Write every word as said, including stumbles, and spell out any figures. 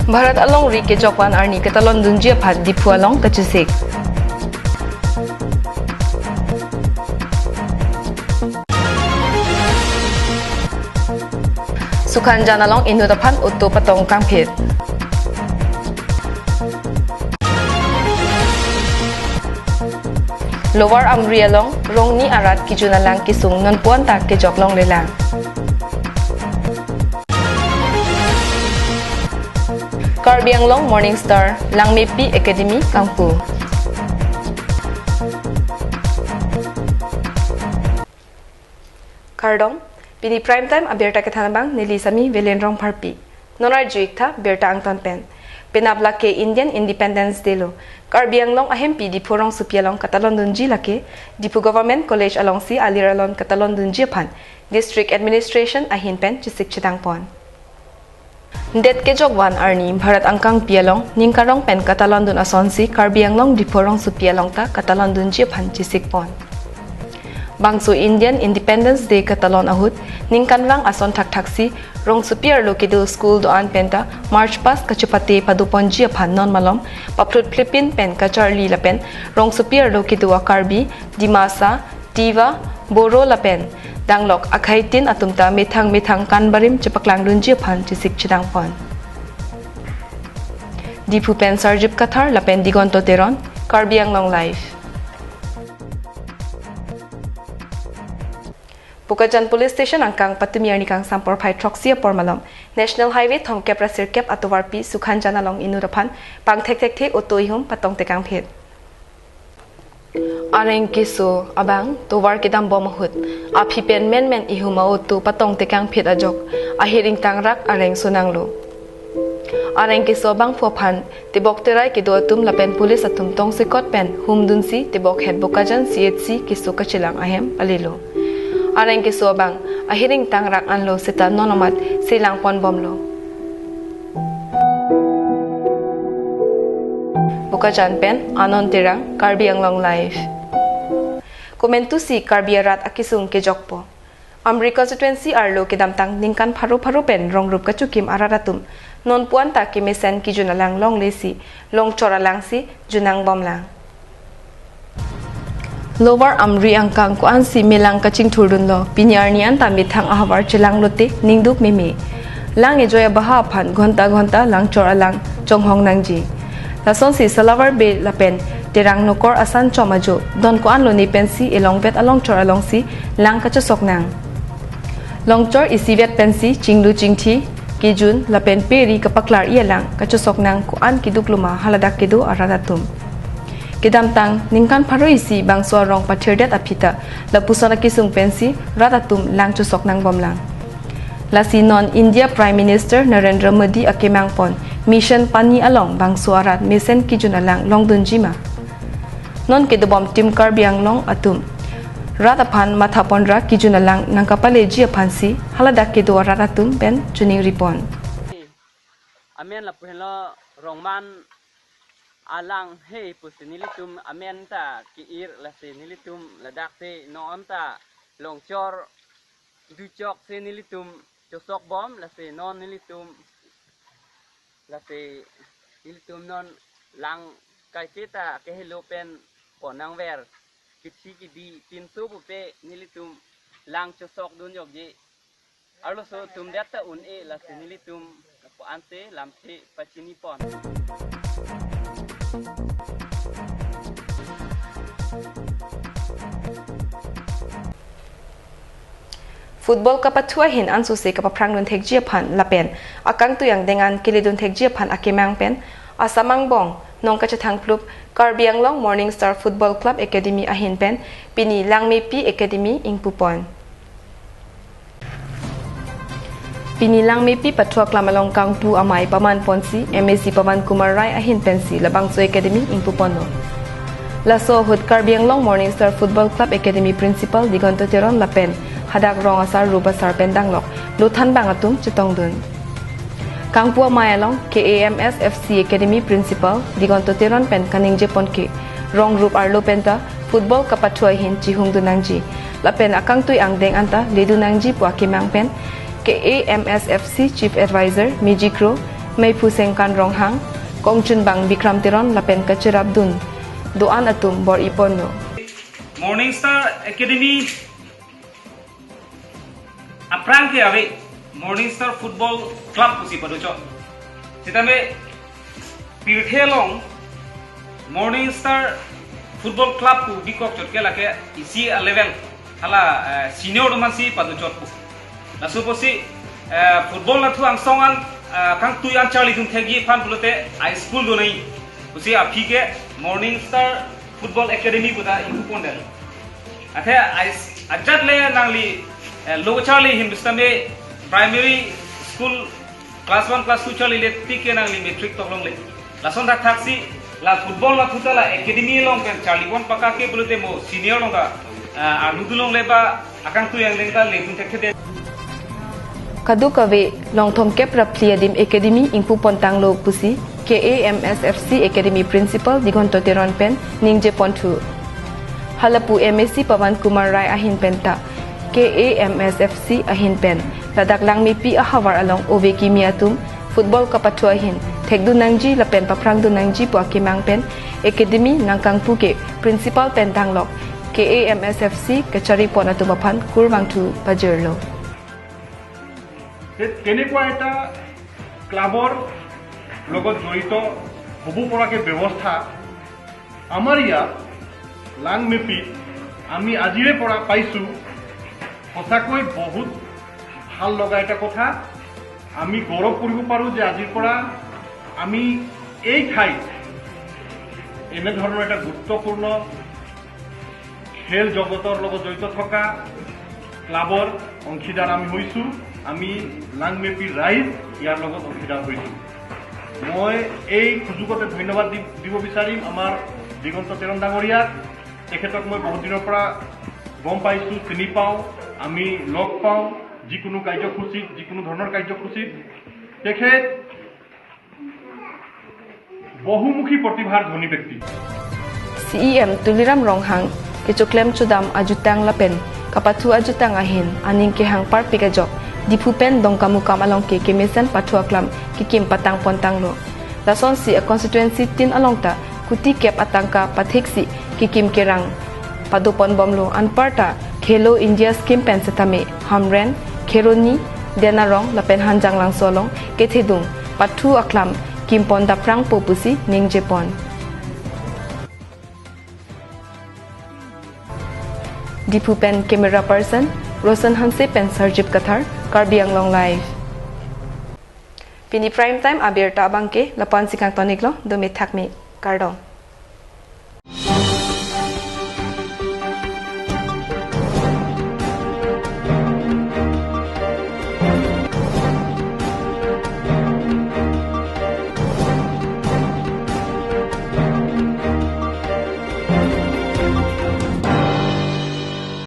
Bharat alongri kejokvan arni katalondunji aphan Diphu along kachesik. Sukhanjan along inut aphan auto patong kangphit. Lower Amri along rongni arat kejun alang kesung nonpu-an ta kejok longlelang. Karbi Anglong Morning Star Langmepi Academy kangpu. Kardom, pini Prime Time abirta kethan abang neli Sami Velen Rongpharpi. Non arju-ik tha birta angton pen. Penap lake Indian Independence Day lo. Karbi Anglong ahempi Diphu rongsopi along katalondunji lake Diphu Government College alongsi alir alon katalondunji aphan District Administration ahin pen chesik chedangpon. Det kejokvan arni Bharat angkangpi along ning karong pen katalondun asonsi Karbi Anglong Diphu rongsopi along ta katalondunji aphan chesikpon. Bangso Indian Independence Day katalon ahut ningkanvang ason thakthaksi rongsopi arlo kedo school do-an penta march past kachepate padoponji aphan non malom paphrut phlipin pen kacharli lapen rongsopi arlo kedo a-Karbi, Dimasa, Tiwa, Boro lapen danglok akhaitin atum ta methang methang kanbarim chepaklangdunji aphan chesik chedangpon. Diphu pen Sarjip Kathar lapen Digonto Teron, Karbi Anglong Live. Bokajan Police Station angkang patumi arni kangsam porphai throksi apor malom National Highway thomkep ra sirkep atovarpi Sukhanjan along inut aphan pangthekthekthe auto ihum patong tekangphit. Areng keso abang tovar kedambom ahut aphi pen menmen ihum a-auto patong tekangphit ajok ahir ingtangrak areng sonanglo. Areng keso abangphu aphan tebok terai kedo atum lapen police atum tongsekot pen humdunsi tebok het Bokajan C H C keso kachelang ahem palelo. Areng keso abang ahir ingtangrak anlo seta non amat selangponbomlo. Bokajan pen Anon Terang, Karbi Anglong Live. Komantusi Karbi arat akesung kejokpo. Amri constituency arlo kedamtang ningkan pharo pharo pen rongrup kachokim arat atum nonpu-an ta kemesen kejun alang longlesi longchor alangsi junangbomlang. Lower Amri angkang ko-ansi melang kachingthurdunlo, pini arni anta methang ahavar chelanglote ningduk meme. Lang ejoi abaha aphan ghonta ghonta langchor alang chonghong nangji. Lasonsi Salavar Bey lapen Terang Nokor asan chom ajo don ko-anlo ne pensi elongvet alongchor alongsi lang kachosok nang. Longchor isivet pensi chinglu chingthi, kejun lapen peri kapaklar-i alang kachosok nang ko-an keduk loma haladak kedo arat atum. Kedamtang ningkan pharo isi bangso arong pathirdet aphi ta lapuson akesung pensi rat atum lang chosok nangbomlang. Lasi non India Prime Minister Narendra Modi akemangpon Mission Pani along bangso arat mesen kejun alang longdunji ma? Non kedobom Team Karbi Anglong atum rat aphan mathaponra kejun alang nangkapaleji aphansi haladak kedo arat atum pen choningripon. Amen lapu henlo Rongman alang he pusi nelitum amen ta ke-ir, lasi nelitum ladak te non ta longchor duchok si nelitum chosokbom, lasi non nelitum, lasi nelitum non lang kaike ta kehelo pen ponnangver, kithi kidi pinso pupe nelitum lang chosokdun jokji. Arloso atum det ta un-e, lasi nelitum lapu-ansi lamthe pachinipon. Football kapathu ahin ansose kapaphrangdun thekji aphan lapen akangtui angdeng an keledun thekji aphan akemang pen Assam angbong nong kachethangplup Karbi Anglong Morning Star Football Club Academy ahin pen pini Langmepi Academy ingpupon. Pini Langmepi pathu aklam along kangpu amei pamanponsi M A C Pawan Kumar Rai ahin pensi labangso academy ingpuponlo. Laso ahut Karbi Anglong Morning Star Football Club Academy Principal Digonto Teron lapen hadak rong asar rup asar pen danglok lothanbang atum chetongdun. Kangpu amei along K A M S F C Academy Principal Digonto Teron pen kaningjepon ke rongrup arlo penta football kapathu ahin chihungdun nangji lapen akangtui angdeng anta ledun nangji pu akemang pen K A M S F C Chief Advisor Mijikro Meiphu Sengkan Ronghang, kongchunbang Bikram Teron lapen kacherapdun do-an atum bor-iponlo. Morning Star Academy aphrang ke ave Morning Star Football Club pusi padochot. Sitame pirthe along Morning Star Football Club pu bikok chot ke lake isi a-level hala, eh, senior atum aphansi padochot pu. Laso apotsi, eh, football nathu angsong an, eh, kangtui an charlidun thekji aphan pulote high school do nangji pusi aphi ke Morning Star Football Academy pu ta ingpupondet. Athe ais-, ajat le nangli, eh, lo charli ahin pusitame primary school class one, class two charlile tik ke nangli matric toklongle. Lason thakthaksi la football nathu ta la academy along pen charlipon pakake pulote mo senior along ta, ah, arludunlongle ba akangtui angdeng ta ledun thekthedet. Kadokave longthom kep ra phli adim academy ingpupontanglo pusi K A M S F C Academy Principal Digonto Teron pen ningjeponthu. Halapu M A C Pawan Kumar Rai ahin pen ta K A M S F C ahin pen ladak Langmepi ahavar along ove kimi atum football kapathu ahin thekdun nangji lapen paphrangdun nangji pu akemang pen academy nangkangpu ke principal pen danglok K A M S F C kacharipon atum aphan kurvangthu pajirlo. তে-, তেনেকুৱা এটা ক্লাবৰ লগত জড়িত হ'ব পৰাকৈ ব্যৱস্থা আমাৰ ইয়াত লাংমেপিত আমি আজিৰে পৰা পাইছোঁ। সঁচাকৈ বহুত ভাল লগা এটা কথা। আমি গৌৰৱ কৰিব পাৰোঁ যে আজিৰ পৰা আমি এই ঠাইত এনেধৰণৰ এটা গুৰুত্বপূৰ্ণ খেল জগতৰ লগত জড়িত থকা ক্লাবৰ অংশীদাৰ আমি হৈছোঁ। আমি লাংমেপি ৰাইজ ইয়াৰ লগত অংশীদাৰ হৈছোঁ। মই এই সুযোগতে ধন্যবাদ দি-, দিব বিচাৰিম আমাৰ দিগন্ত তেৰণ ডাঙৰীয়াক। তেখেতক মই বহুত দিনৰ পৰা গম পাইছোঁ, চিনি পাওঁ, আমি লগ পাওঁ যিকোনো কাৰ্যসূচীত, যিকোনো ধৰণৰ কাৰ্যসূচীত। তেখেত বহুমুখী প্ৰতিভাৰ ধনী ব্যক্তি। C E M Tuliram Ronghang kechoklem chodam ajutang lapen kapathu ajutang ahin aning kehang parpik ajok Diphu pen Dongkamukam along ke kemesen pathu aklam kekim patangpontanglo. Lasonsi a constituency tin along ta kuti kep atangka patheksi kekim kerang padoponbomlo. Anparta Khelo India scheme pen setame Hamren, Kheroni, Denarong lapen Hanjanglangso along kethedung pathu aklam kimpon daprangpo pusi ningjepon. Diphu pen camera person Rosen Hanse pen Sarjip Kathar, Karbi Anglong Live. Pini Prime Time abirta abangke lapu-ansi kangtoniklo, dome thakme, kardom.